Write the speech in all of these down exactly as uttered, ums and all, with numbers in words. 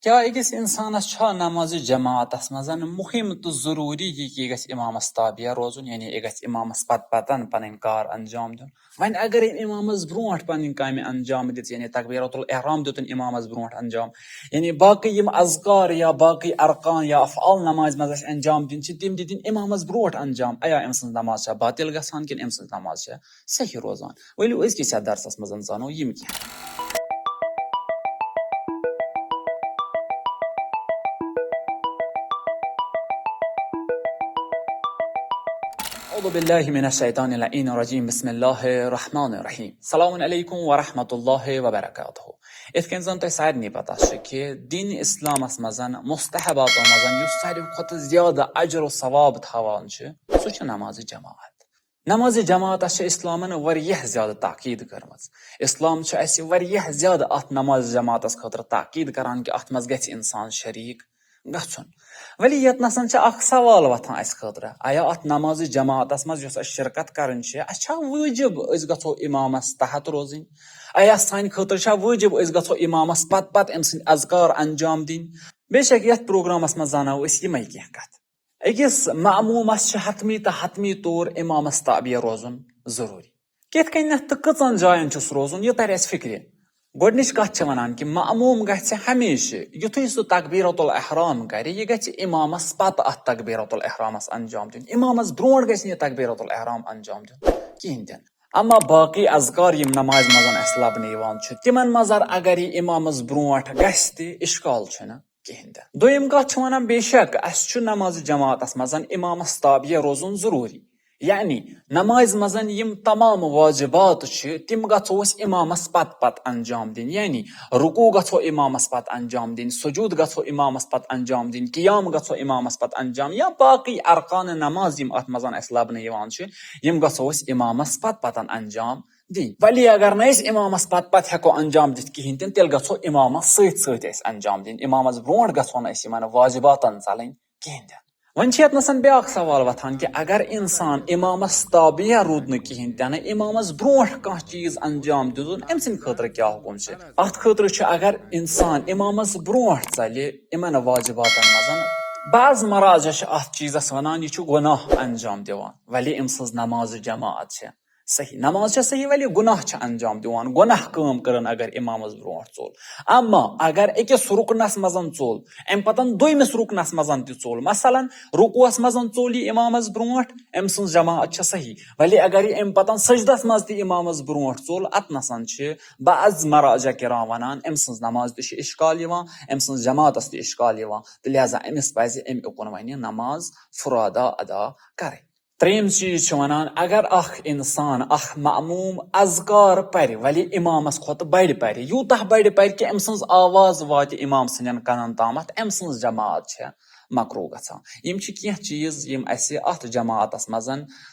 کیٛاہ أکِس اِنسانَس چھا نمازِ جماعتَس منٛز مُہِم تہٕ ضروٗری یہِ کہِ یہِ گژھِ اِمامَس تابع روزُن، یعنی یہِ گژھِ اِمامَس پَتہٕ پَتَن پَنٕنۍ کار انجام دیُن؟ وۄنۍ اگر أمۍ اِمامَس برونٛٹھ پَنٕنۍ کامہِ انجام دِژ، یعنی تکبیرۃ الاحرام دیُتُن اِمامَس برونٛٹھ انجام، یعنی باقٕے یِم اذکار یا باقٕے ارکان یا افعال نمازِ منٛز اَسہِ انجام دِنۍ چھِ، تِم دِتِنۍ اِمامَس برونٛٹھ انجام، ایا أمۍ سٕنٛز نماز چھا باطل گژھان کِنہٕ أمۍ سٕنٛز نماز چھےٚ صحیح روزان؟ ؤلِو أزکِس یَتھ درسَس منٛز زانو یِم کینٛہہ۔ اعوذ باللہ من الشیطان اللعین الرجیم۔ بسم اللہ الرحمن الرحیم۔ السلام علیکم ورحمۃ اللہ وبرکاتہ۔ یِتھ کٔنۍ زَن تۄہہِ سارنٕے پتہ چھِ کہِ دین اسلامَس منٛز مستحباتو منٛز یُس ساروی کھۄتہٕ زیادٕ اجر و ثواب تھاوان چھُ، سُہ چھُ نماز جماعت۔ نماز جماعتَس چھِ اسلامَن واریاہ زیادٕ تاکید کٔرمٕژ۔ اسلام چھُ اَسہِ واریاہ زیادٕ اَتھ نماز جماعتَس خٲطرٕ تاکید کران کہِ اَتھ منٛز گژھِ اِنسان شریٖک گژھُن۔ ولی ییٚتہِ نَسَن چھِ اَکھ سوال وۄتھان اَسہِ خٲطرٕ، آیا اَتھ نماز جماعتَس منٛز یۄس اَسہِ شرکت کَرٕنۍ چھِ، اَسہِ چھا وٲجِب أسۍ گژھو اِمامَس تحت روزٕنۍ؟ آیا سانہِ خٲطرٕ چھا وٲجِب أسۍ گژھو اِمامَس پَتہٕ پَتہٕ أمۍ سٕنٛدۍ اذکار انجام دِنۍ؟ بے شک یَتھ پروگرامَس منٛز زانو أسۍ یِمَے کینٛہہ کَتھٕ۔ أکِس مأموٗمَس چھِ حتمی تہٕ حتمی طور اِمامَس تابع روزُن ضروٗری۔ کِتھ کٔنٮ۪تھ تہٕ کٔژَن جایَن چھُس روزُن، یہِ تَرِ اَسہِ فِکرِ۔ گۄڈٕنِچ کَتھ چھِ وَنان کہِ مأموٗم گژھِ ہمیشہِ، یُتھُے سُہ تکبیرۃ الاحرام کَرِ، یہِ گژھِ اِمامَس پَتہٕ اَتھ تکبیرۃ الاحرامَس انجام دیُن۔ اِمامَس برونٛٹھ گژھِ نہٕ یہِ تکبیرۃ الاحرام انجام دیُن کِہیٖنۍ تہِ نہٕ۔ اما باقٕے اذکار یِم نمازِ منٛز اَسہِ لَبنہٕ یِوان چھِ، تِمَن منٛز اگر یہِ اِمامَس برونٛٹھ گژھِ تہِ، اِشکال چھُنہٕ کِہیٖنۍ تہِ۔ دوٚیِم کَتھ چھِ وَنان، بے شک اَسہِ چھُ نمازِ جماعتَس منٛز اِمامَس تابع روزُن ضروٗری۔ یعنی نمازِ منٛز یِم تمام واجبات چھِ، تِم گژھو أسۍ اِمامَس پَتہٕ پَتہٕ انجام دِنۍ۔ یعنی رکوع گژھو اِمامَس پَتہٕ انجام دِنۍ، سجود گژھو اِمامَس پَتہٕ انجام دِنۍ، قیام گژھو اِمامَس پَتہٕ انجام، یا باقٕے ارکان نماز یِم اَتھ منٛز اَسہِ لَبنہٕ یِوان چھِ، یِم گژھو أسۍ اِمامَس پَتہٕ پَتَن انجام دِنۍ۔ ولی اگر نہٕ أسۍ اِمامَس پَتہٕ پَتہٕ ہٮ۪کو انجام دِتھ کِہیٖنۍ تہِ نہٕ، تیٚلہِ گژھو اِمامَس سۭتۍ سۭتۍ أسۍ انجام دِنۍ۔ اِمامَس برونٛٹھ گژھو نہٕ أسۍ یِمَن واجباتَن ژَلٕنۍ کِہیٖنۍ تہِ نہٕ۔ وۄنۍ چھِ یَتھ نَسَن بیٛاکھ سوال وۄتھان کہِ اگر اِنسان اِمامَس تابع روٗد نہٕ کِہیٖنۍ تہِ نہٕ، اِمامَس برونٛٹھ کانٛہہ چیٖز انجام دیُن، أمۍ سٕنٛدِ خٲطرٕ کیٛاہ حُکُم چھِ؟ اَتھ خٲطرٕ چھُ اگر اِنسان اِمامَس برونٛٹھ ژَلہِ یِمَن واجباتَن منٛز، بعض مراجع چھِ اَتھ چیٖزَس وَنان، یہِ چھُ گۄناہ انجام دِوان، ولی أمۍ سٕنٛز نماز جماعت چھِ صحیح، نماز چھےٚ صحیح، ولی گۄناہ چھِ انجام دِوان، گۄناہ کٲم کٔرٕن اگر اِمامَس برونٛٹھ ژوٚل۔ اما اگر أکِس رُکنَس منٛز ژوٚل، اَمہِ پَتَن دوٚیمِس رُکنَس منٛز تہِ ژوٚل، مثلاً رُکوَس منٛز ژوٚل یہِ اِمامَس برونٛٹھ، أمۍ سٕنٛز جماعت چھےٚ صحیح، ولی اگر یہِ اَمہِ پَتَن سجدَس منٛز تہِ اِمامَس برونٛٹھ ژوٚل، اَتنَسَن چھِ بعض مراجع کرام وَنان، أمۍ سٕنٛز نماز تہِ چھِ اِشکال یِوان، أمۍ سٕنٛز جماعتَس تہِ اِشکال یِوان، تہٕ لہذا أمِس پَزِ اَمہِ اُکُن وۄنۍ نماز فرادا ادا کَرٕنۍ۔ ترٛیٚیِم چیٖز چھِ وَنان، اگر اَکھ اِنسان، اَکھ مأموٗم اذکار پَرِ، ولی اِمامَس کھۄتہٕ بَڑِ پَرِ، یوٗتاہ بَڑِ پَرِ کہِ أمۍ سٕنٛز آواز واتہِ اِمام سٕنٛدٮ۪ن کَنَن تامَتھ، أمۍ سٕنٛز جماعت چھےٚ مکروٗہ گژھان۔ یِم چھِ کینٛہہ چیٖز یِم اَسہِ اَتھ جماعتَس منٛز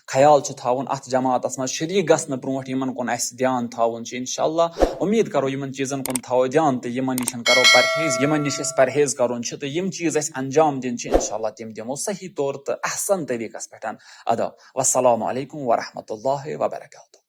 خیال چھُ تھاوُن، اَتھ جماعتَس منٛز شریٖک گژھنہٕ برونٛٹھ یِمَن کُن اَسہِ دھیان تھاوُن چھُ۔ اِنشاءاللہ اُمید کَرو یِمَن چیٖزَن کُن تھاوو دھیان تہٕ یِمَن نِش کَرو پرہیز، یِمَن نِش اَسہِ پرہیز کَرُن چھُ تہٕ یِم چیٖز اَسہِ انجام دِنۍ چھِ، اِنشاءاللہ تِم دِمو صحیح طور تہٕ احسن طریٖقَس پٮ۪ٹھ ادا۔ والسلام علیکم ورحمۃ اللہ وبرکاتہ۔